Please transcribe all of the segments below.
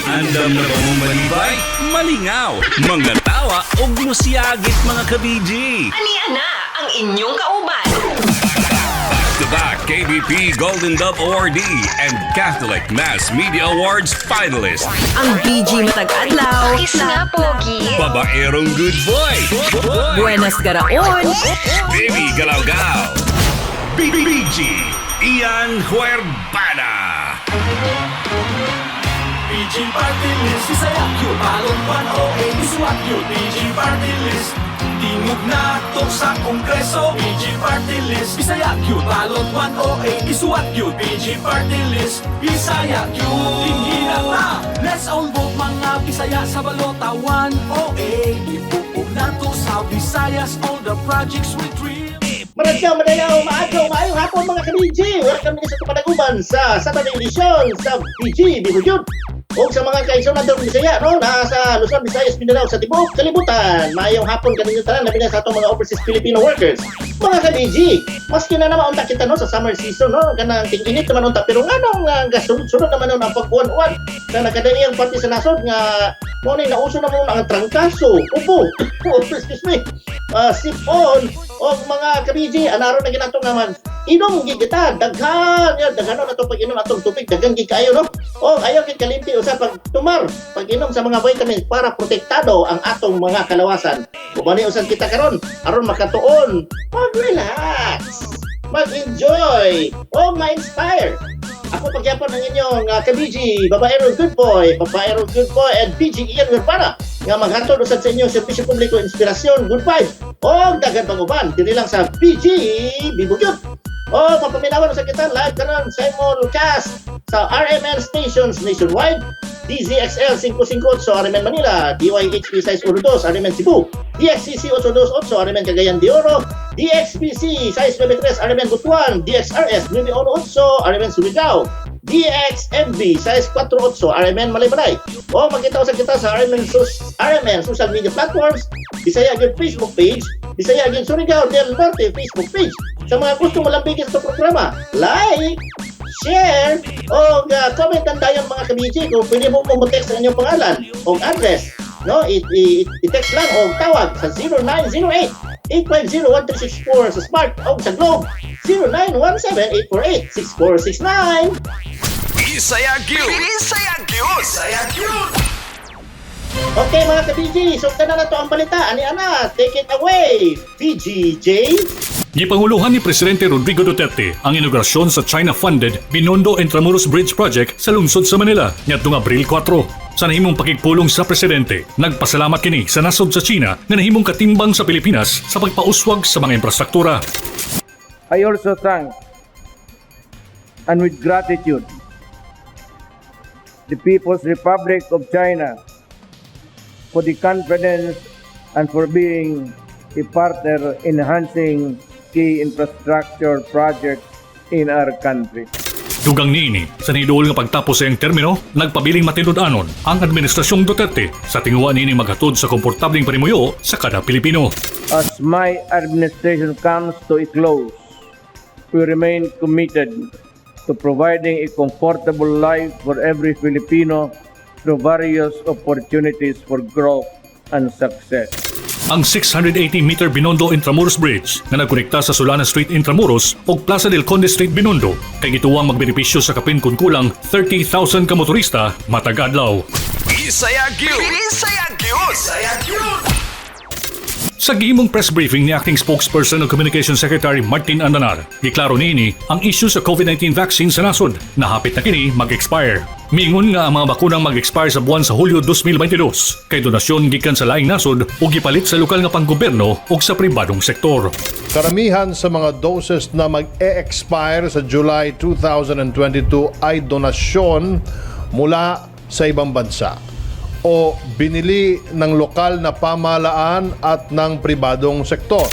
Andam na ba mong malibay? Malingaw, mga tawa ug musiyagit, mga ka-BG. Ania na ang inyong kauban. Back-to-back KBP Golden Dove Awardee and Catholic Mass Media Awards finalist. Ang BG matag adlaw. Kiss nga, pogi. Babaerong good boy. Buenas garaon. Baby Galaw-Gaw. BG Ian Huerbana. BG Party List, Bisaya gyud. Balot 108, isuwat gyud. BG Party List, tingog na to sa Kongreso. BG Party List, Bisaya gyud. Balot 108, isuwat gyud. BG Party List, Bisaya gyud. Dinhi na ta. Let's all vote, mga Bisaya, sa balota 108. Ipupog nato sa Visayas all the projects we dream. Maradyaw, madayaw, maadlaw, maayong hapon, mga ka-BG! Welcome din sa panaguban sa Saturday edition sa BG, Bihuyod. O sa mga kaigsoon nato Bisaya, no? Nasa Luzon, Visayas, Mindanao, sa tibuok kalibutan. Maayong hapon kaninyo tanan, labi na sa atong mga overseas Filipino workers. Mga ka-BG, maski na naman unta kita, no, sa summer season, no? Kanang ting-init naman unta, pero nganong gasunod-sunod naman nun ang pag-uwan-uwan na nakadaiyang parte sa nasod nga mo ni nauso na mo ang trangkaso, ubo, oh, excuse me, sipon, o mga ka-BG, anaro na ginato nga mag inom gid kita, daghan yan, daghan na to pag-inom atong tubig, daghan gid kaayo, no? O ayaw gid kalimti usa pag tumar, pag-inom sa mga vitamins para protektado ang atong mga kalawasan. Ubani usan kita karon aron makatuon, mag-relax, mag-enjoy, o ma-inspire. Ako pagyapon ang inyong ka-BG, Babaero Good Boy, Babaero Good Boy, and BG Ian Guevara, nga maghatod usad sa inyong serbisyo publiko, inspirasyon, good vibes, o daghan pang uban, diri lang sa BG Bibugyot. O mapaminawan usad kita live karon simulcast sa RMN stations nationwide, DZXL 558 RMN Manila, DYHP 612 RMN Cebu, DXCC 828 RMN Cagayan de Oro, DXBC 693 RMN Butuan, DXRS 918 RMN Surigao, DXMB 648 RMN Malaybalay. O makita usab kita sa RMN social media platforms, Bisaya gyud Facebook page, Bisaya gyud Surigao del Norte Facebook page. Sa mga gusto malambigin sa programa, like, share, o comment ang tayong, mga ka-BG. Kung pwede mo mo text ang inyong pangalan o address, no? I-text lang o tawag sa 0908 850-1364 sa Smart o sa Globe 0917 848-6469. Bisaya gyud. Bisaya gyud. Bisaya gyud. Okay, mga ka-BG, so na na to ang balita. Ani ana, take it away, BGJ. Gipanguluhan ni Presidente Rodrigo Duterte ang inaugurasyon sa China-funded Binondo Intramuros Bridge Project sa lungsod sa Manila niadtong Abril 4. Sa nahimong pakigpulong sa presidente, nagpasalamat kini sa nasod sa China nga nahimong katimbang sa Pilipinas sa pagpauswag sa mga infrastruktura. I also thank and with gratitude the People's Republic of China for the confidence and for being a partner in enhancing key infrastructure projects in our country. Dugang niini, sa niduol nga pagtapos sa iyang termino, nagpabiling matinud-anon ang Administrasyong Duterte sa tinguha niini maghatod sa komportableng panimuyo sa kada Pilipino. As my administration comes to a close, we remain committed to providing a comfortable life for every Filipino through various opportunities for growth and success. Ang 680-meter Binondo Intramuros Bridge nga nagkonekta sa Solana Street Intramuros ug Plaza del Conde Street Binondo kay gituwang magbenepisyo sa kapin kun kulang 30,000 ka motorista matag adlaw. Bisaya gyud. Bisaya gyud. Bisaya gyud. Sa gihimong press briefing ni acting spokesperson ng Communication Secretary Martin Andanar, giklaro niini ang issue sa COVID-19 vaccine sa nasod na hapit na kini mag-expire. Miingon nga ang mga bakunang mag-expire sa buwan sa Hulyo 2022 kay donasyon gikan sa laing nasod ug gipalit sa lokal nga panggobyerno ug sa pribadong sektor. Karamihan sa mga doses na mag-e-expire sa July 2022 ay donasyon mula sa ibang bansa o binili ng lokal na pamahalaan at ng pribadong sektor.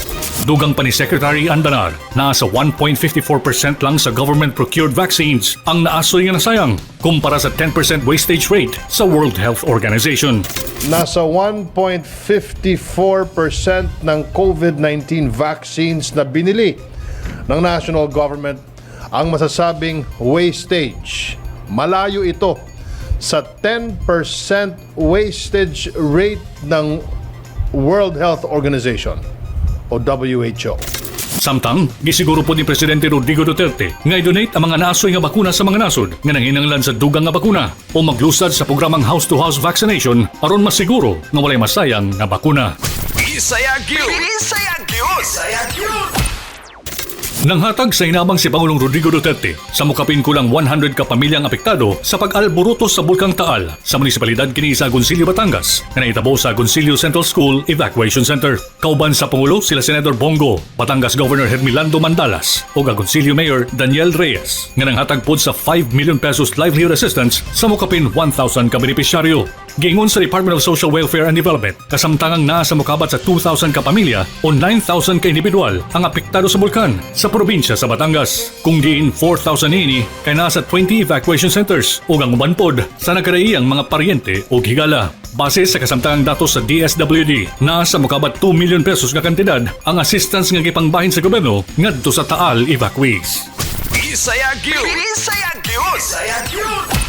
Dugang pa ni Secretary Andanar na sa 1.54% lang sa government-procured vaccines ang naasoy nga nasayang kumpara sa 10% wastage rate sa World Health Organization. Nasa 1.54% ng COVID-19 vaccines na binili ng national government ang masasabing wastage. Malayo ito sa 10% wastage rate ng World Health Organization o WHO. Samtang, gisiguro po ni Presidente Rodrigo Duterte nga i-donate ang mga naasoy nga bakuna sa mga nasod nga nanginanglan sa dugang nga bakuna o maglusad sa programang house-to-house vaccination aron masiguro nga walay masayang nga bakuna. Bisaya gyud. Bisaya gyud. Bisaya gyud. Nanghatag sa hinabang si Pangulong Rodrigo Duterte sa mukapin kulang 100 ka pamilyang apektado sa pag-alboruto sa Bulkang Taal sa munisipalidad kini sa Agoncillo, Batangas nga naitabo sa Agoncillo Central School Evacuation Center. Kauban sa Pangulo sila Senator Bong Go, Batangas Governor Hermilando Mandalas ug Agoncillo Mayor Daniel Reyes nga nanghatag pod sa 5 million pesos livelihood assistance sa mukapin 1,000 ka benepisyaryo. Giingon sa Department of Social Welfare and Development, kasamtangang naa sa mukabat sa 2,000 ka pamilya o 9,000 ka individual ang apektado sa bulkan sa probinsya sa Batangas. Kung diin 4,000 ini kay nasa 20 evacuation centers ug ang uban pod sa nagkadaiyang mga paryente o higala. Base sa kasamtangang datos sa DSWD, naa sa mukabat 2 million pesos nga kantidad ang assistance nga gipangbahin sa gobyerno ngadto sa Taal evacuees. Bisaya gyud. Bisaya gyud. Bisaya gyud.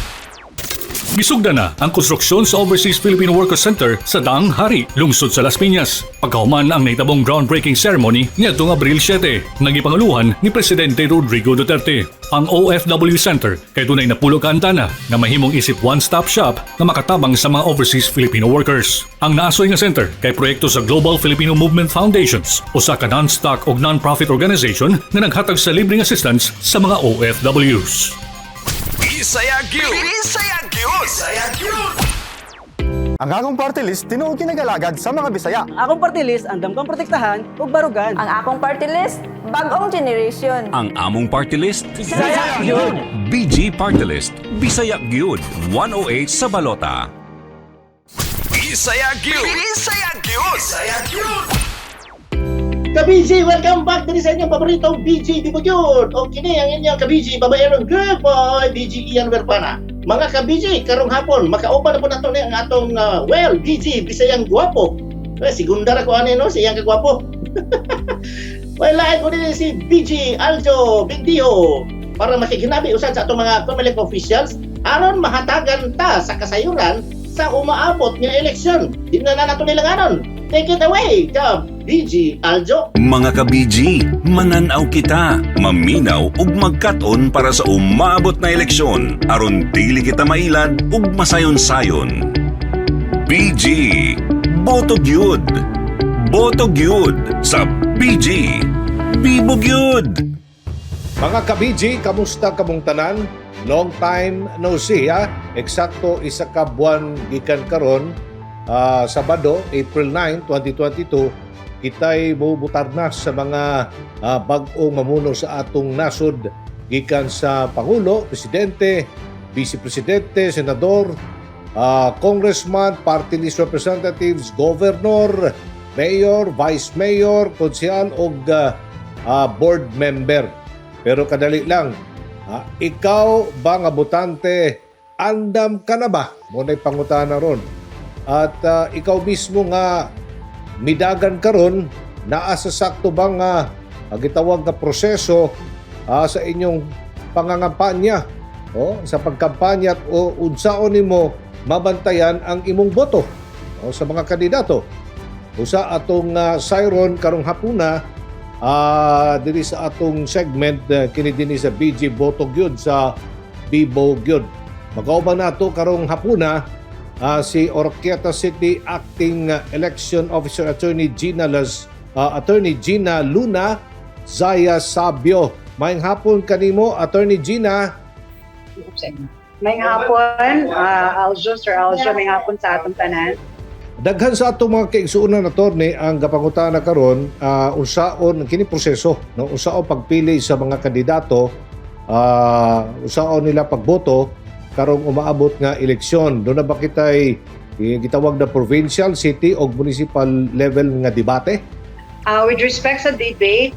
Gisugda na ang konstruksyon sa Overseas Filipino Workers Center sa Daang Hari, lungsod sa Las Piñas. Pagkahuman ang nahitabong groundbreaking ceremony niadtong Abril 7, nga gipanguluhan ni Presidente Rodrigo Duterte. Ang OFW Center kay dunay 90 ka antana nga mahimong isip one-stop shop nga makatabang sa mga overseas Filipino workers. Ang naasoy nga center kay proyekto sa Global Filipino Movement Foundations, usa ka non-stock ug non-profit organization nga naghatag sa libreng assistance sa mga OFWs. Bisaya gyud. Bisaya gyud. Bisaya gyud. Ang akong party list tinuod kinagalagad sa mga Bisaya. Akong party list andam kang protektahan ug barugan. Ang akong party list, bag-ong generation. Ang among party list, Bisaya gyud. BG Party List, Bisaya gyud. 108 sa balota. Bisaya gyud. Bisaya gyud. Bisaya gyud. Ka-BG, welcome back diri sa inyong paboritong BG Bibugyud. O kini ang inyong ka-BG, babaerong girl boy, BG Ian Werpana. Mga ka-BG, karong hapon, makauban na po nato ni ang atong, well, BG, Bisayang Guwapo. Eh, segunda ra ko ani, no? Siyang kagwapo. Well, lain ko din si BG Aljo Bendijo para makiginabi usad sa atong mga COMELEC officials aron mahatagan ta sa kasayuran sa umaabot nga eleksyon. Di na na nato nilanganon. Take it away, ka BG Aljo. Mga ka-BG, mananaw kita, maminaw ug magkat-on para sa umaabot na eleksyon aron dili kita mailad ug masayon-sayon. BG, boto gyud. Boto gyud sa BG. Bibo gyud. Mga ka-BG, kamusta kamong tanan? Long time no see, ha? Eksakto 1 ka buwan gikan karon, Sabado, April 9, 2022, kita'y mubutar na sa mga bag-ong mamuno sa atong nasod gikan sa Pangulo, Presidente, Vice Presidente, Senador, Congressman, Party List Representatives, Governor, Mayor, Vice Mayor, Konsehal o board member. Pero kadali lang, ikaw ba nga botante, andam ka na ba? Mao na'y pangutana ron. At ikaw mismo nga midagan karon, naa sa sakto ba nga gitawag nga proseso sa inyong pangangampanya o sa pagkampanya at o unsaon nimo mabantayan ang imong boto o sa mga kandidato? Usa atong siron karong hapuna diri sa atong segment kini dinhi sa BG Boto gyud sa Bibo gyud. Magkauban nato karong hapuna si Oroquieta City Acting Election Officer Attorney Gina Luna Zaya Sabio. Maayong hapon kanimo, Attorney Gina. Maayong hapon, Aljo, Sir Aljo, maayong hapon sa atong tanan. Daghan sa atong mga kaigsuonan, attorney, ang gapangutana karon unsaon kini proseso, no, unsaon pagpili sa mga kandidato, unsaon nila pagboto karong umaabot nga eleksyon. Duna ba kitay gitawag na provincial, city o municipal level nga debate? With respect sa debate,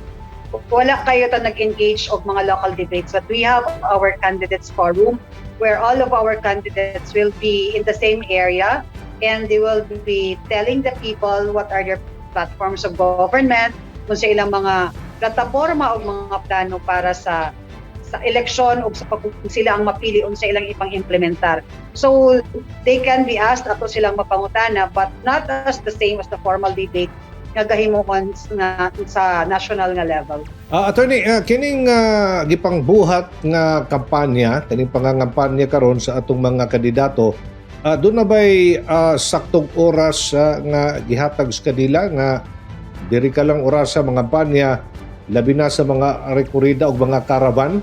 wala kaayo ta nag-engage og mga local debates, but we have our candidates forum where all of our candidates will be in the same area and they will be telling the people what are their platforms of government, kung sa ilang mga plataforma o mga plano para sa Sa eleksyon o sa pag kung sila ang mapili, unsa ilang ipang-implementar. So they can be asked, ato silang mapangutana, but not as the same as the formal debate nga gahimuon nga sa national nga level. Attorney, kining gipangbuhat nga kampanya, kining pangangampanya karon sa atong mga kandidato, duna ba'y saktong oras nga gihatag sa kanila nga diri ka lang oras sa mga kampanya, labi na sa mga rekorida o mga caravan?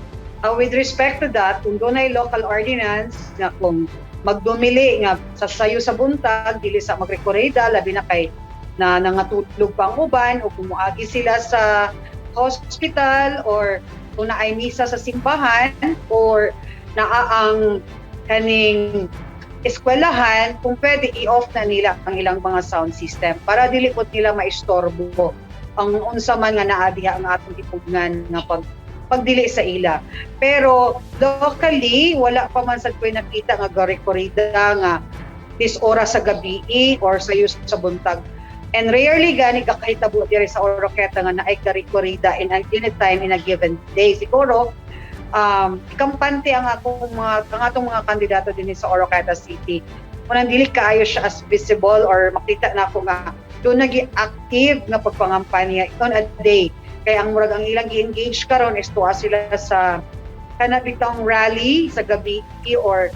With respect to that, kung dunay local ordinance nga kung magdumili nga sa sayo sa buntag, dili sa magrekorida, labi na kay na nangatulog pa ang uban o kung moagi sila sa hospital or kung naay misa sa simbahan or naa ang kaning eskwelahan, kung pwede i-off na nila ang ilang mga sound system para dili pod nila maistorbo ang unsa man nga naa diha ang atong gipugnan nga pagdili sa ila. Pero locally, wala pa man sad ko'y nakita nga garekorida nga this oras sa gabi or sayo sa buntag. And rarely gani kakahitabo diri sa Oroquieta nga naay garekorida in any time in a given day. Siguro kampante ang atong mga kandidato dinhi sa Oroquieta City. Kung dili kaayo siya as visible or makita na ako nga duna nagi active nga pagpangampanya on a day. Kaya ang murag ang ilang gi-engage karon is tuwa sila sa kana bitawng rally sa gabi or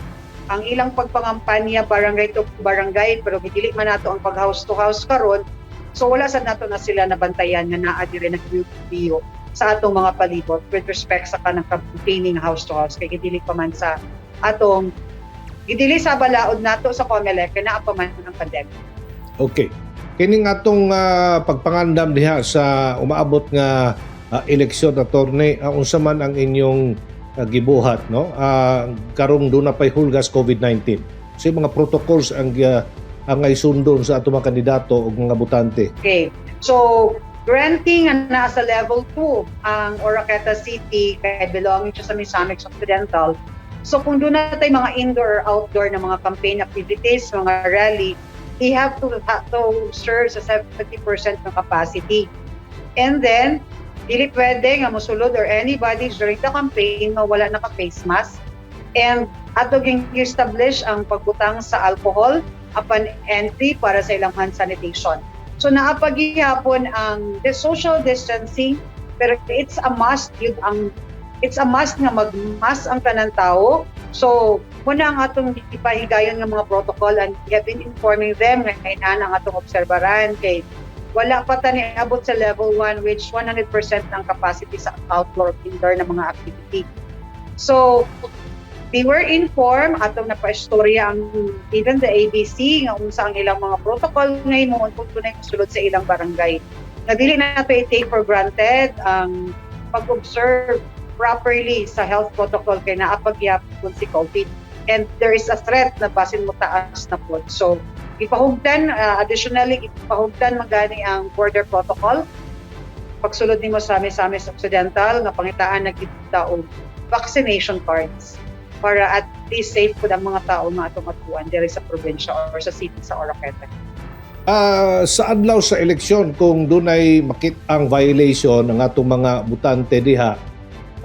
ang ilang pagpangampanya barangay to barangay, pero gidili man nato ang pag house to house karon. So wala sad nato na sila nabantayan nga naa diri nagbiyo sa atong mga palibot with respect sa kanang campaigning house to house, kay gidili pa man sa atong gidili sa balaod nato sa COMELEC kay naa pa man ang pandemic. Okay. Kining atong pagpangandam diha sa umaabot nga eleksyon, attorney, unsa man ang inyong gibuhat, no? Karong duna pay hulgas COVID-19. So yung mga protocols ang ay sundon sa atong mga kandidato ug mga botante. Okay. So, granting nga nasa level 2 ang Oroquieta City kay belonging siya sa Misamis Occidental. So kung duna tay mga indoor or outdoor na mga campaign activities, mga rally, they have to serve sa 70% ng capacity. And then, dili pwede nga mosulod or anybody during the campaign nga wala naka face mask. And ato ging establish ang pagbutang sa alcohol upon entry para sa ilang hand sanitation. So naa pa gihapon ang the social distancing, pero it's a must yun ang it's a must nga mag-mask ang tanan tao. So muna ang atong ipahigayon nga mga protocol and we have been informing them nga inana ang atong obserbaran kay wala pa ta niabot sa level 1, which 100% ang capacity sa outdoor, indoor na mga activity. So they were informed, atong napaistorya ang even the ABC nga unsa ang ilang mga protocol ngayon mo kung dunay sulod sa ilang barangay. Nga dili na nato i-take for granted ang pag-observe properly sa health protocol kay naa pa gihapon si COVID and there is a threat na basin mo taas na pod. So ipahugtan, additionally ipahugtan magani ang border protocol. Pagsulod nimo sa Misamis Occidental nga pangitaan na kita og vaccination cards para at least safe pud ang mga tao nga atong atuan diri sa probinsya or sa city sa Oroquieta. Sa adlaw sa eleksyon, kung dunay makit-ang violation ng atong mga botante diha,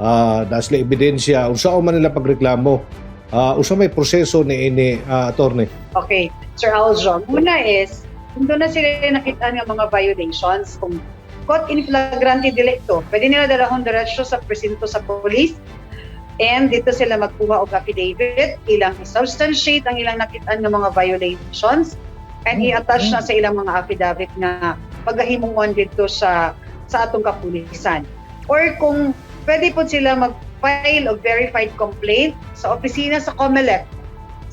naa sila ebidensya, unsa man nila pagreklamo? Unsa may proseso ni ini, attorney? Okay, Sir Aljon. Una is, kung duna sila nakita nga mga violations, kung caught in flagrante delicto, pwede nila dalahon diretso sa presinto sa police and dito sila magkuha og affidavit, ilang i-substantiate ang ilang nakitaan nga mga violations and i-attach na sa ilang mga affidavit nga pagahimuon dito sa atong kapulisan. Or kung pwede po sila mag-file og verified complaint sa opisina sa COMELEC,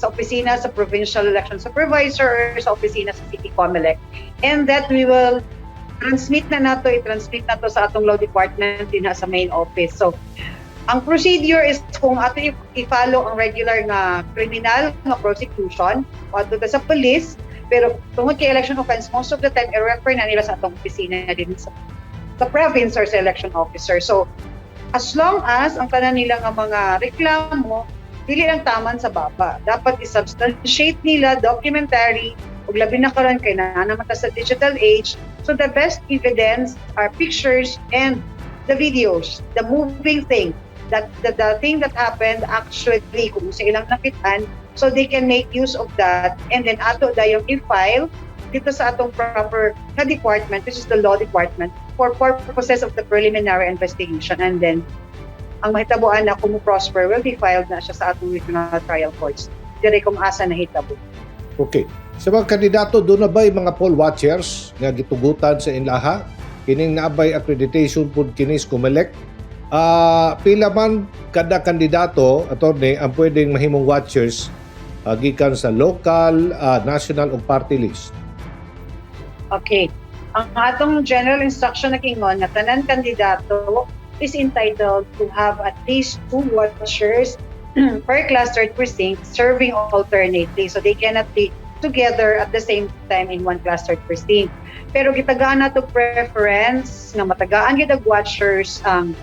sa opisina sa Provincial Election Supervisor or sa opisina sa City COMELEC. And that we will transmit na nato, i-transmit na to sa atong law department din sa main office. So, ang procedure is kung ato i-follow ang regular nga criminal nga prosecution, o ato ta sa police, pero tungod kay election offense, most of the time, i-refer na nila sa atong opisina din sa province or sa election officer. So, as long as ang tanan nila nga mga reklamo, dili lang taman sa baba. Dapat i-substantiate nila, documentary, ug labi na karon kay naa naman ta sa digital age. So the best evidence are pictures and the videos, the moving thing, the That the thing that happened actually kung sa ilang nakitaan, so they can make use of that and then ato dayong i-file dito sa atong proper na department, which is the law department, for purposes of the preliminary investigation. And then ang mahitabuan na kung prosper will be filed na siya sa atong regional trial courts dire kung asa nahitabo. Okay. Sa mga kandidato, duna ba'y mga poll watchers nga gitugutan sa inlaha? Kining naabay accreditation pud kini sa COMELEC? Pila man kada kandidato, attorney, ang pwedeng mahimong watchers gikan sa local, national ug party list? Okay. Ang atong general instruction na kingon na tanan kandidato is entitled to have at least two watchers per clustered precinct serving alternately. So they cannot be together at the same time in one clustered precinct. Pero gitagaan nato preference nga matagaan gid og watchers ang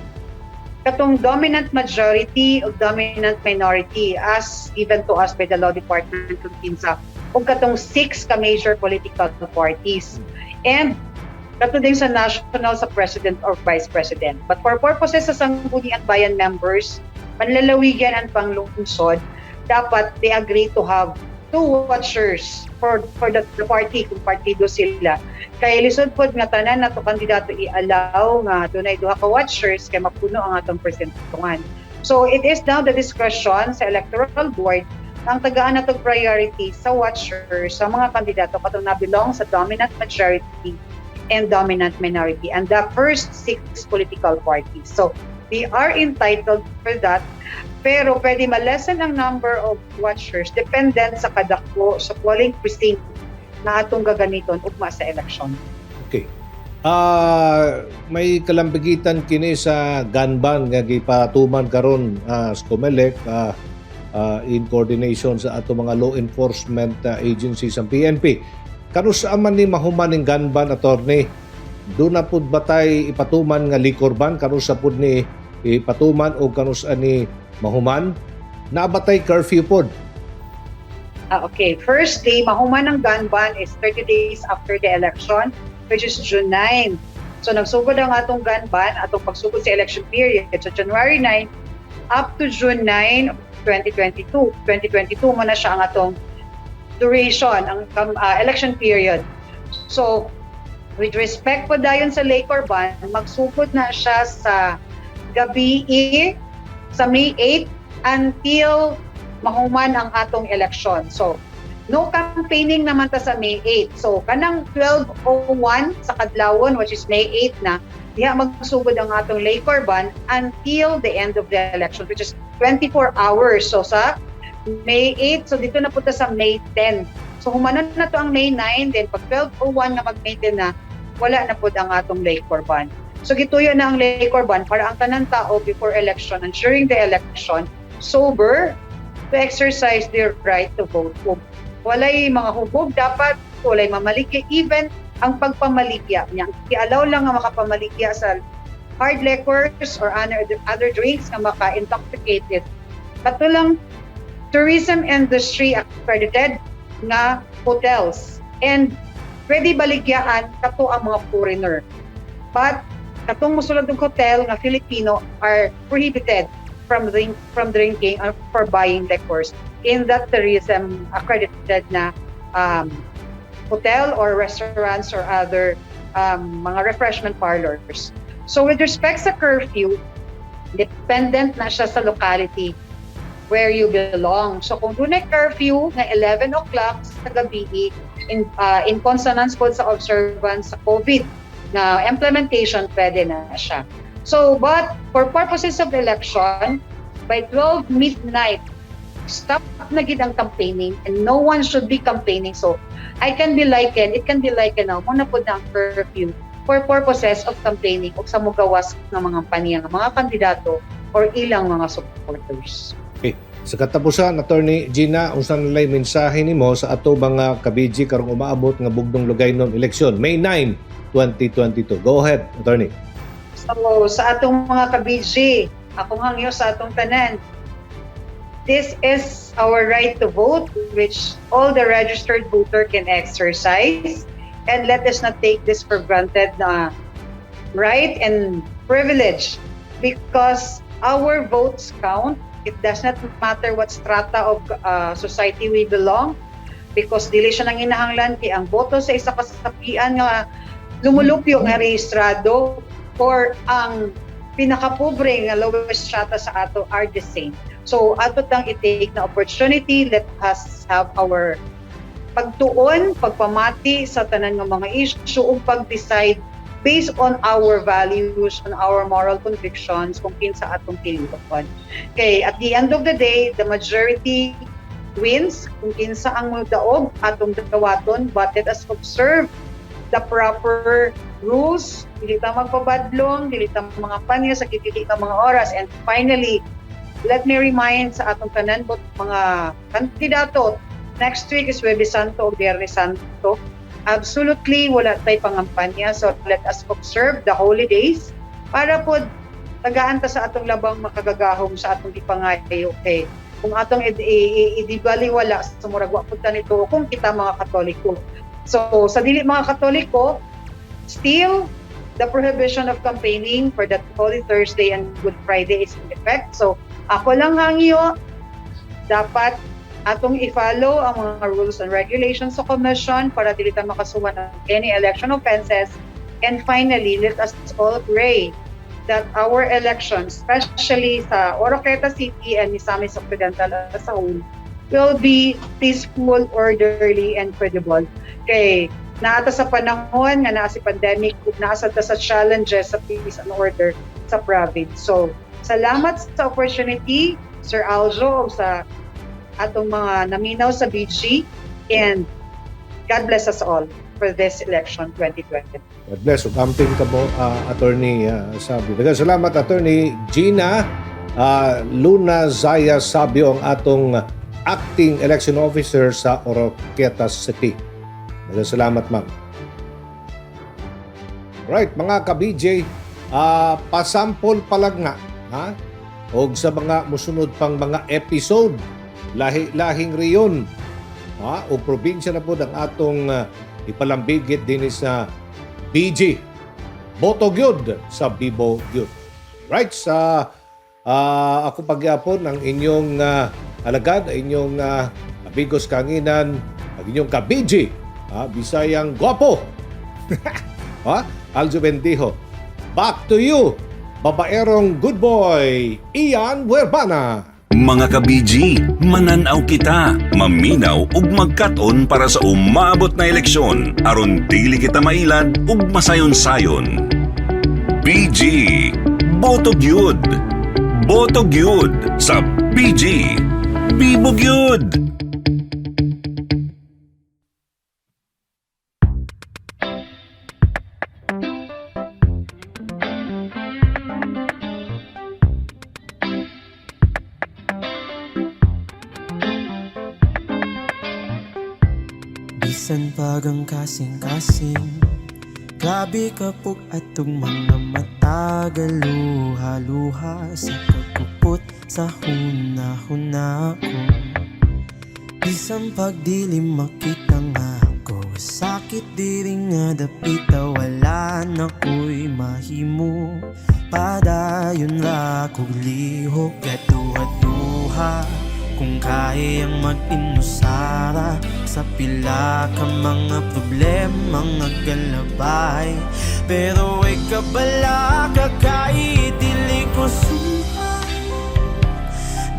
katong dominant majority o dominant minority as given to us by the law department kung kinsa ug katong six ka major political parties. And kato din sa national, sa president or vice president. But for purposes sa Sangguniang Bayan members, panlalawigan and panglungsod, dapat they agree to have two watchers for the party kung partido sila. Kay lisod pod nga tanan nato kandidato i-allow nga dunay duha ka watchers kay mapuno ang atong presentungan. So it is now the discretion sa electoral board ang tagaan nato priority sa watchers sa mga kandidato katong na-belong sa dominant majority and dominant minority and the first six political parties. So they are entitled for that, pero pwede ma-lessen ang number of watchers dependent sa kadako sa polling precinct na atong gagamiton ugma sa election. Okay. May kalambigitan kini sa gun ban nga gipatuman karon sa COMELEC in coordination sa ato mga law enforcement agencies, ang PNP. Kanus-a man ni mahuman ning gun ban, attorney? Duna pud ba tay ipatuman nga liquor ban? Kanus-a pud ni ipatuman o kanus-a ni mahuman? Naa ba tay curfew pod? Ah, okay. First day, mahuman ang gun ban is 30 days after the election, which is June 9. So nagsugod ang atong gun ban, atong pagsugod sa election period. So January 9 up to June 9, 2022. 2022 mo na siya ang atong duration, ang election period. So, with respect po dayon sa liquor ban, magsugod na siya sa gabi sa May 8 until mahuman ang atong election. So, no campaigning naman ta sa May 8. So, kanang 12:01 sa kadlawon, which is May 8 na, diha magsugod ang atong liquor ban until the end of the election, which is 24 hours. So, sa May 8, so dito na punta sa May 10. So, humanon na to ang May 9, then pag 12:01 na mag May 10 na, wala na pod ang atong liquor ban. So, gituyo na ang liquor ban para ang tanan tao before election and during the election, sober to exercise their right to vote. Kung walay mga hubog dapat, walay mamaligya, even ang pagpamaligya niya. I-allow lang nga makapamaligya sa hard liquors or other drinks nga maka-intoxicated. Kato lang tourism industry accredited nga hotels. And pwede baligyaan kato ang mga foreigner. But katong mosulod og hotel nga Filipino are prohibited from drinking or for buying liquors in that tourism accredited na hotel or restaurants or other mga refreshment parlors. So with respect sa curfew, dependent na siya sa locality where you belong. So kung dunay curfew nga 11 o'clock sa gabi in consonance po sa observance sa COVID na implementation, pwede na siya. So but for purposes of election, by 12 midnight, stop na gid ang campaigning and no one should be campaigning. So I can be likened, it can be likened now, mao na pod na ang curfew for purposes of campaigning o sa mugawas ng mga paniya ng mga kandidato or ilang mga supporters. Okay. Sa katapusan, Attorney Gina, unsa nalay mensahe nimo sa ato mga ka-BG karong umaabot nga bugdong lugaynon eleksyon, May 9, 2022? Go ahead, Attorney. So, sa atong mga ka-BG, akong hangyo sa atong tanan, this is our right to vote, which all the registered voter can exercise. And let us not take this for granted na right and privilege because Our votes count. It does not matter what strata of society we belong because dili siya nanginahanglan kay ang boto sa isa ka sapian nga lumulupyo nga rehistrado or ang pinakapobre nga lowest strata sa ato are the same. So ato tang i-take na opportunity, let us have our pagtuon, pagpamati sa tanan nga mga issue ug pag-decide based on our values, on our moral convictions kung kinsa atong pilion. Okay, at the end of the day, the majority wins. Kung kinsa ang modaog, atong dawaton, but let us observe the proper rules. Dili ta magpabadlong, dili ta mangampanya sa dili nga mga oras. And finally, let me remind sa atong tanan bot mga kandidato, next week is Huwebes Santo o Biyernes Santo. Absolutely, wala tay pangampanya. So let us observe the holy days para po tagaan ta sa atong labang makagagahom sa atong gipangayo. Okay. Kung atong idibaliwala sa murag wa pud ta nito kung kita mga Katoliko. So sa dili mga Katoliko, still the prohibition of campaigning for that Holy Thursday and Good Friday is in effect. So ako lang hangyo, dapat atong i-follow ang mga rules and regulations sa commission para dili ta makasuhan ng any election offenses. And finally, let us all pray that our elections, especially sa Oroquieta City and Misamis Occidental as a whole, will be peaceful, orderly, and credible. Kay naa ta sa panahon nga naa si pandemic ug naa sa ta sa challenges sa peace and order sa province. So, salamat sa opportunity, Sir Aljo, ug sa atong mga naminaw sa BG, and God bless us all for this election 2020. God bless. Ug amping kamo, Attorney Sabio. Daghang salamat, Attorney Gina Luna Zaya Sabio, ang atong acting election officer sa Oroquieta City. Daghang salamat, ma'am. Right, mga ka-BJ, pasample pa lang nga, ha? Og sa mga musunod pang mga episode, lahi-lahing rehiyon, ha? O probinsya na po ang atong ipalambigit din sa BG. Boto gyud sa Bibo gyud. Right, sa ako pagyapon ang inyong alagad, ang inyong amigos kanginan, ang inyong ka-BG, Bisayang gwapo. Ha? Aljo Bendijo. Back to you, babaerong good boy, Ian Buerbana. Mga ka-BG, mananaw kita, maminaw ug magkat-on para sa umaabot na eleksyon aron dili kita mailad ug masayon-sayon. BG, boto gyud. Boto gyud sa BG. Bibo gyud. Bisan pag ang kasing-kasing, grabe kapog atong mga mata. Galuha-luha sa kagkupot sa huna-huna ko. Bisan pag dili makita nga ako, sakit diri nga dapita. Wala na ko'y mahimo, padayon ra kog lihok. Gaduha-duha kung kayang mag-inusara sa pila ka mga problema nga galabay. Pero ay kabala ka kay dili ko sumhan,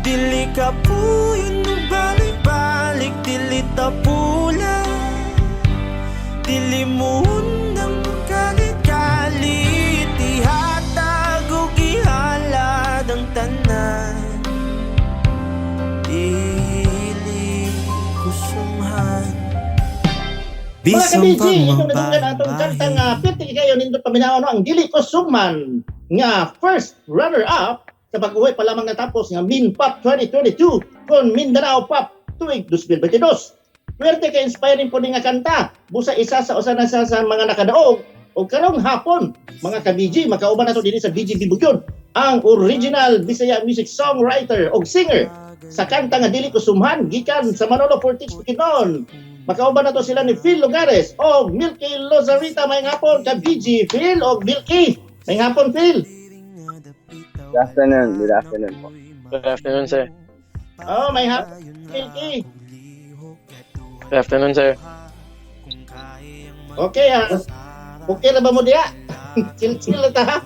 dili ka puyon no balik-balik, dili ta pula, dili mo undang kalit-kalit. Ihatag og ihalad ang tanan, dili ko sumhan. Mga Bisan ka-BG, pag inyong nadunggan atong kantang pirti kayo nindot paminaw, no, ang Dili Ko Summan nga first runner-up sa pag-uwi pa lamang natapos nga Min Pop 2022 kon Mindanao Pop tuig 2022. Swerte kay inspiring po ni nga kanta. Busa isa sa usa na sa mga nakadaog o karong hapon mga ka-BG, makauban nato dinhi sa BG Bibugyon ang original Bisaya music songwriter og singer sa kanta nga Dili Ko Sumhan gikan sa Manolo Fortich Bukidnon. Makauban nato sila ni Phil Lugares o Milky Lozarita. May hapon ka BG Phil o Milky. May hapon, Phil. Good afternoon. Good afternoon po. Good afternoon, sir. Oh, maayong hapon, Milky. Good afternoon, sir. Okay, ah. Okay na ba mo diya? Chill chill na ta, ha.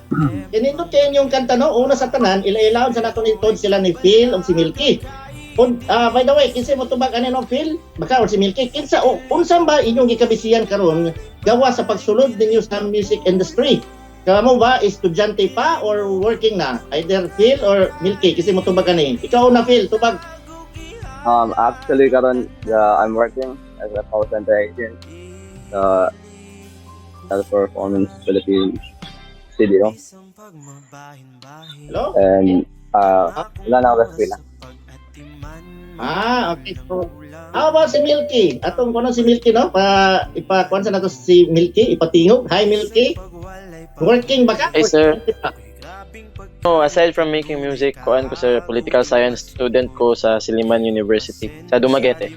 Kinindot kayo inyong kanta, no? Una sa tanan, ila-ilahon sa nato ni Todd sila ni Phil o si Milky. Kung, by the way, kinsa mo tubag ani, no, Phil? Baka or si Milky, kinsa o unsa ba inyong gikabisiyan karon gawa sa pagsulod ninyo sa music industry? Kamo ba estudyante pa or working na? Either Phil or Milky, kasi mo tubag ani. Ikaw na, Phil, tubag. Actually, karon I'm working as a call center agent sa Teleperformance Philippines CDO. Hello? And wala na ako sa eskwela. Ah, okay. So, how about si Milky? Atong kuno si Milky, no? Pa ipa kuan sa nato si Milky, ipatingog. Hi, Milky. Working ba ka? Hey, sir. No, aside from making music, kuan ko sir, political science student ko sa Silliman University sa Dumaguete.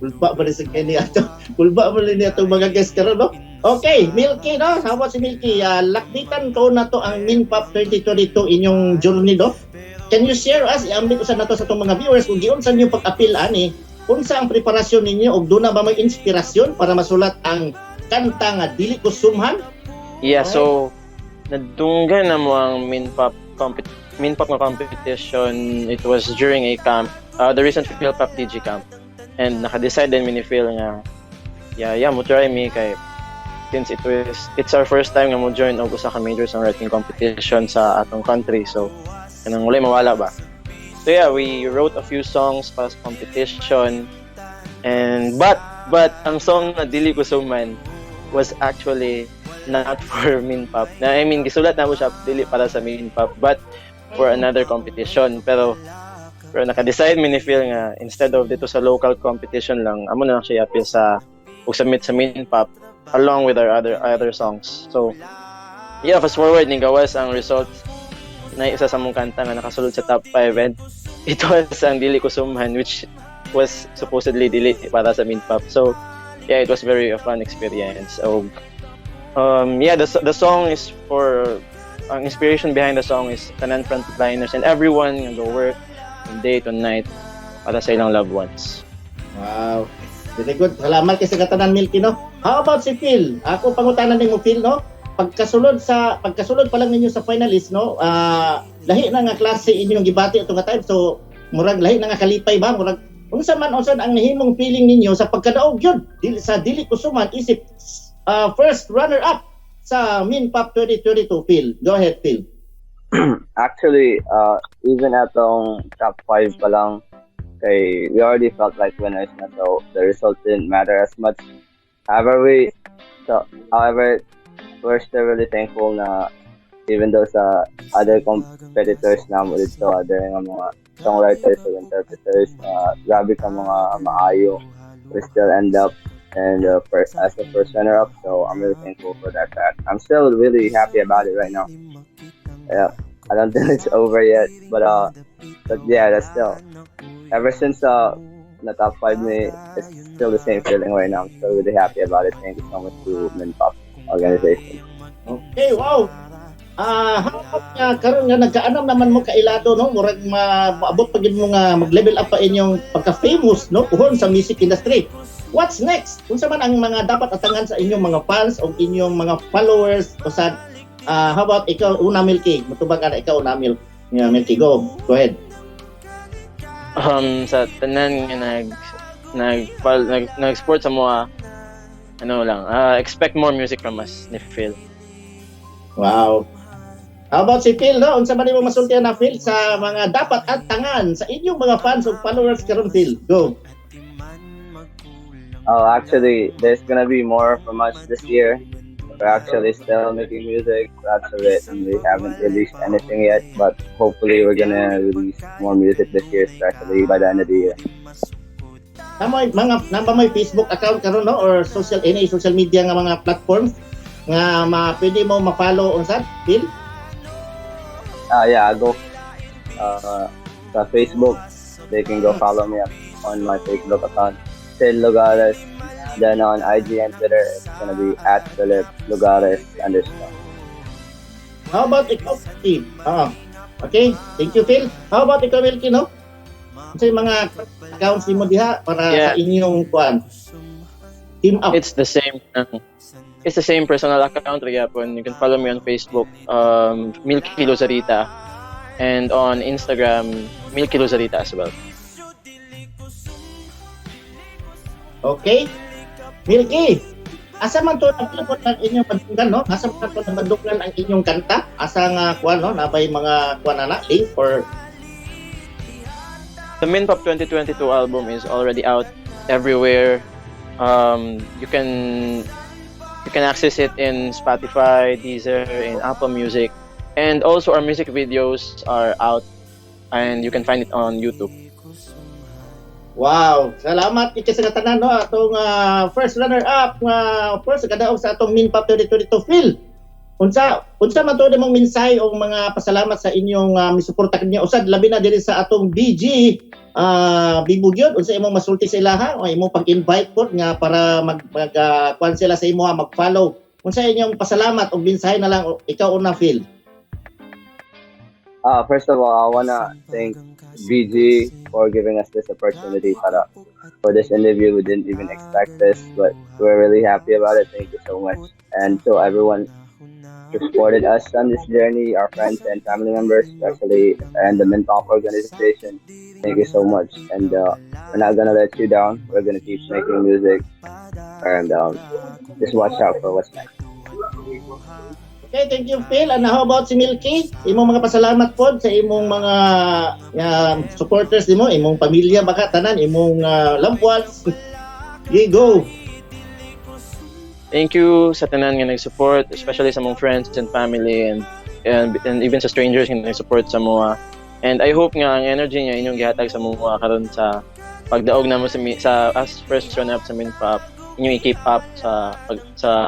Kulba ba rin sa Kenny ato? Kulba ba rin ato mga guest karon, no? Okay, Milky, no? How about si Milky? Lakbitan ko na to ang Minpop 2022 inyong journey, no? Can you share us, iambit usa nato sa atong mga viewers kung giunsa niyo pag-apil ani, unsa ang preparasyon ninyo ug duna ba may inspirasyon para masulat ang kanta nga "Dili Ko Sumhan"? Yeah, so nadunggan na mo ang Minpop nga competition. It was during a camp, the recent Philpop DG camp. And naka-decide din mi ni Phil nga yeah, mo try mi kay since it's our first time nga mo join og usa ka major songwriting competition sa atong country. So kanang walay mawala ba. So yeah, we wrote a few songs para sa competition. And but ang song na "Dili Ko Sumhan" was actually not for Minpop. Na I mean, gisulat na mo siya dili para sa Minpop but for another competition. Pero naka-decide mi ni Phil nga instead of dito sa local competition lang, amo na lang siya i-appeal sa ug submit sa Minpop along with our other songs. So yeah, fast forward, ni gawas ang results na isa sa mong kanta nga nakasulod sa top 5 and it was ang "Dili Ko Sumhan," which was supposedly dili para sa Minpop. So yeah, it was very a fun experience. So yeah, the song is for ang inspiration behind the song is tanan frontliners and everyone nga go work from day to night para sa ilang loved ones. Wow. Very good. Salamat kay sa katanan, Milky, no. How about si Phil? Ako pangutanan nimo, Phil, no? Pagkasulod pa lang ninyo sa finalist, no? Lahi na nga klase inyong gibati ato nga time. So murag lahi na nga kalipay ba, murag unsa man unsa ang nahimong feeling ninyo sa pagkadaog yun dili sa "Dili Ko Sumhan" isip first runner up sa Minpop 2022, Phil? Go ahead, Phil. Actually, even atong top 5 pa lang, kay we already felt like winners na, so the result didn't matter as much. However, we're still really thankful na even though sa other competitors na mo dito, other nga mga songwriters or interpreters, grabe ka mga maayo, we still end up and first, as the first runner-up. So I'm really thankful for that fact. I'm still really happy about it right now. Yeah, I don't think it's over yet, but yeah, that's still ever since the top five me, it's still the same feeling right now. I'm still really happy about it. Thank you so much to Minpop organization. Okay, wow. How about nga karon nga nagkaanam naman mo kailado, no, murag maabot pa gid mo nga mag-level up pa inyong pagka-famous, no, puhon sa music industry. What's next? Unsa man ang mga dapat atangan sa inyong mga fans o inyong mga followers o sa how about ikaw una, Milky? Mutubag ka na ikaw una, Milk. Yeah, Milky, go. Go ahead. Sa tanan nga nag nag nag nag-support sa mga ano lang, expect more music from us ni Phil. Wow. How about si Phil, no? Unsa man nimo masultihan na, Phil, sa mga dapat atangan sa inyong mga fans o followers karon, Phil? Go. Oh, actually, there's gonna be more from us this year. We're actually still making music, lots of it, and we haven't released anything yet. But hopefully, we're gonna release more music this year, especially by the end of the year. Naa mga naa ba may Facebook account karon, no, or social any social media nga mga platforms nga ma pwede mo ma-follow unsa, Phil? Yeah, go sa Facebook. They can go follow me up on my Facebook account, Phil Lugares. Then on IG and Twitter, it's gonna be @PhilipLugares_. How about ikaw, Milky? Ah, okay, thank you, Phil. How about ikaw, Milky, no? Unsay mga accounts nimo diha para sa inyong kuan? Team up. It's the same personal account gyapon. You can follow me on Facebook, Milky Lozarita, and on Instagram, Milky Lozarita as well. Okay? Milky, asa man to nagpilipot ang inyong bandungan, no? Asa man to nabandungan ang inyong kanta? Asa nga kuan, no? Nabay mga kuan na link or The Minpop 2022 album is already out everywhere. You can access it in Spotify, Deezer, in Apple Music, and also our music videos are out, and you can find it on YouTube. Wow, salamat kay sa katanan, no, atong first runner up nga first kadaog sa atong Minpop 2022. Phil. Unsa man to mong mensahe o mga pasalamat sa inyong misuporta kaniya usad labi na diri sa atong BG Bibugyod? Unsa imong masulti sa ilaha o imong pag-invite pod nga para mag, mag kuan sila sa imo, mag-follow? Unsa inyong pasalamat o mensahe na lang? Ikaw una, Phil. First of all, I wanna thank BG for giving us this opportunity para for this interview. We didn't even expect this, but we're really happy about it. Thank you so much. And to everyone who supported us on this journey, our friends and family members, especially, and the Minpop organization. Thank you so much. And we're not gonna let you down. We're gonna keep making music, and just watch out for what's next. Okay, thank you, Phil. And how about si Milky? Imong mga pasalamat pod sa imong mga supporters nimo, imong pamilya baka tanan, imong loved ones. You go. Thank you sa tanan nga nag-support, especially sa among friends and family and even sa strangers nga nag-support sa mga. And I hope nga ang energy niya inyong gihatag sa mga karon sa pagdaog namo sa as first runner up sa Minpop, inyong i-keep up sa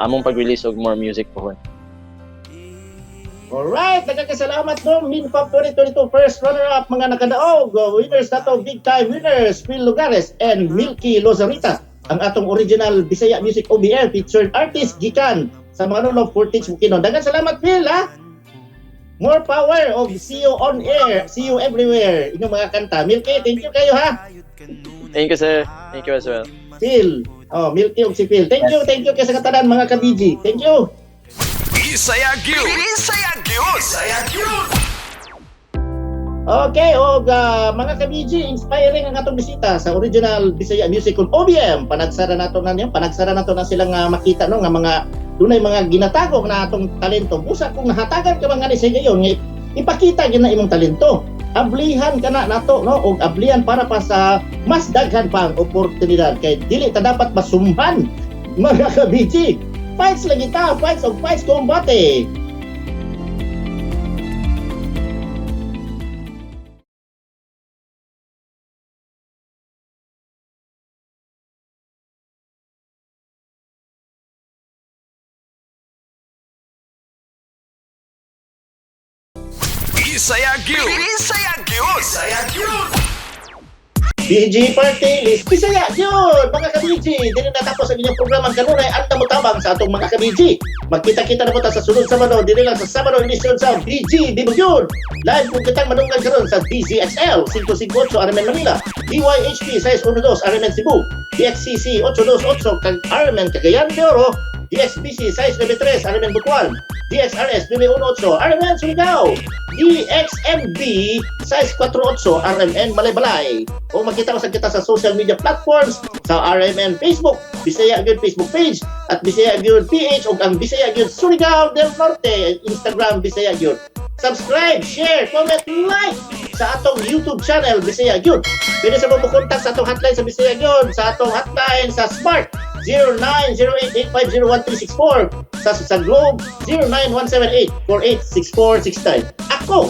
among pag-release og more music pohon. Alright, nagkakasalamat no, Minpop 2022 first runner-up, mga nakadaog, winners nato, big time winners, Phil Lugares and Milky Lozarita. Ang atong original Bisaya Music OBM featured artist gikan sa mga Manolog Portage, Bukidnon. Daghang salamat, Phil, ha. More power of see you on air, see you everywhere. Inyong mga kanta. Milky, thank you kayo ha. Thank you, sir. Thank you as well. Phil. Oh, Milky ug si Phil. Thank you kay sa katanan mga ka-BG. Thank you. Bisaya gyud. Bisaya gyud. Bisaya gyud. Okay, og mga ka-BG, inspiring ang atong bisita sa original Bisaya Music on OBM. Panagsara nato na niya, panagsara nato na silang makita, no, nga mga dunay mga ginatago na atong talento. Busa kung nahatagan ka mga ni sa gayon nga ipakita gyud na imong talento. Ablihan ka na nato, no, og ablihan para pa sa mas daghan pa ang oportunidad kay dili ta dapat masumhan, mga ka-BG. Fights lagi ta, fights og fights kombate. Bisaya gyud. Bisaya gyud. Bisaya gyud. BG Party List Bisaya yun! Mga ka-BG, dili natapos ang inyong programa kanunay at namutabang sa atong mga ka-BG. Magkita-kita na po ta sa sunod Sabado, dili lang sa Sabado edisyon sa BG Bibog. Live kung kitang madunggan karon sa DZXL 558 RMN Manila, DYHP 612 RMN Cebu, DXCC 828 kag RMN Cagayan de Oro, DXBC 693 RMN Butuan, DXRS 918 RMN Surigao, DXMB 648 RMN Malaybalay. O makita ko sa kita sa social media platforms sa RMN Facebook, Bisaya Gyud Facebook page at Bisaya Gyud PH ug ang Bisaya Gyud Surigao del Norte Instagram Bisaya Gyud. Subscribe, share, comment, like sa atong YouTube channel Bisaya Gyud. Pwede sa mo contact sa atong hotline sa Bisaya Gyud, sa atong hotline sa Smart 0908-850-1364, sa Globe 09178-486469. Ako,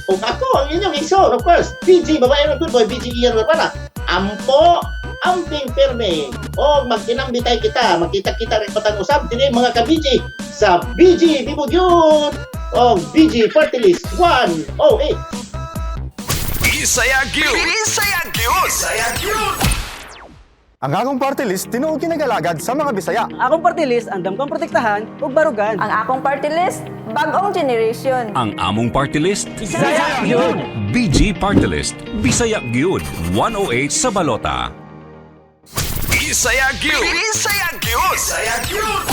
o ako ang inyong igsoon, of course, BG, babae ng good boy, BG Ian Barbara. Ampo, amping perme. O magkinambitay kita, magkita-kita rin patang usab dinhi mga ka-BG sa BG Bibugyud o BG Party List 108. Bisaya gyud. Bisaya gyud. Bisaya gyud. Ang akong party list tinuod kinagalagad sa mga Bisaya. Ang akong party list andam kang protektahan ug barugan. Ang akong party list, bagong generation. Ang among party list, Bisaya gyud. BG Party List, Bisaya gyud, 108 sa balota. Bisaya gyud. Bisaya gyud. Bisaya gyud.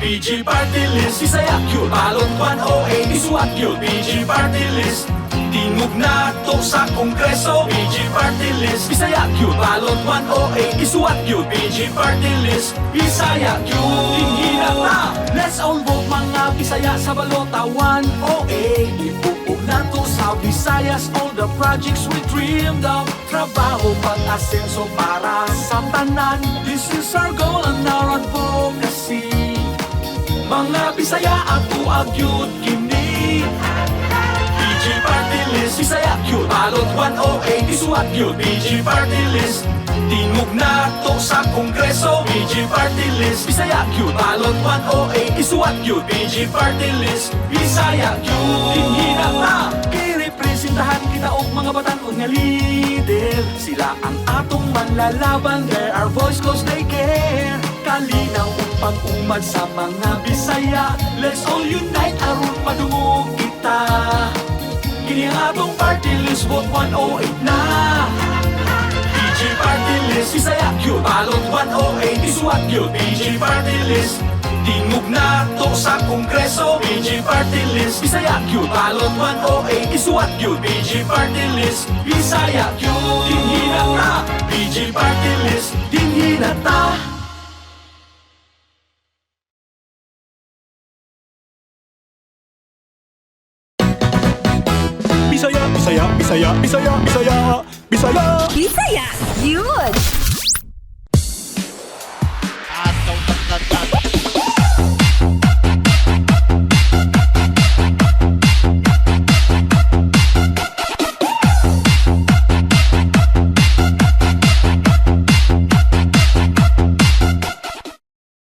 BG Party List, Bisaya gyud. Balot 108, isuwat gyud. BG Party List, tingog na to sa Kongreso. BG Party List, Bisaya gyud. Balot 108, isuwat gyud. BG Party List, Bisaya gyud. Dinhi na ta. Let's all vote, mga Bisaya, sa balota 108. Ipupog nato sa Visayas all the projects we dreamed of. Trabaho, pag-asenso para sa tanan. This is our goal and our advocacy. Mga Bisaya, ato gyud kini. BG Party List, Bisaya gyud. Balot 108, isuwat gyud. BG Party List, tingog na to sa Kongreso. BG Party List, Bisaya gyud. Balot 108, isuwat gyud. BG Party List, Bisaya gyud. Dinhi na ta. Irepresentahan kita og mga batan-on nga leader. Sila ang atong manlalaban. They're our voice 'cause they care. Kalinaw ug pag-umad sa mga Bisaya. Let's all unite aron madungog kita. Kini ang atong party list, vote 108 na. BG Party List, Bisaya gyud. Balot 108, isuwat gyud. BG Party List, tingog na to sa Kongreso. BG Party List, Bisaya gyud. Balot 108, isuwat gyud. BG Party List, Bisaya gyud. Dinhi na ta. BG Party List, dinhi na ta. Bisaya, Bisaya, Bisaya, Bisaya, Bisaya, Bisaya. Bisaya gyud.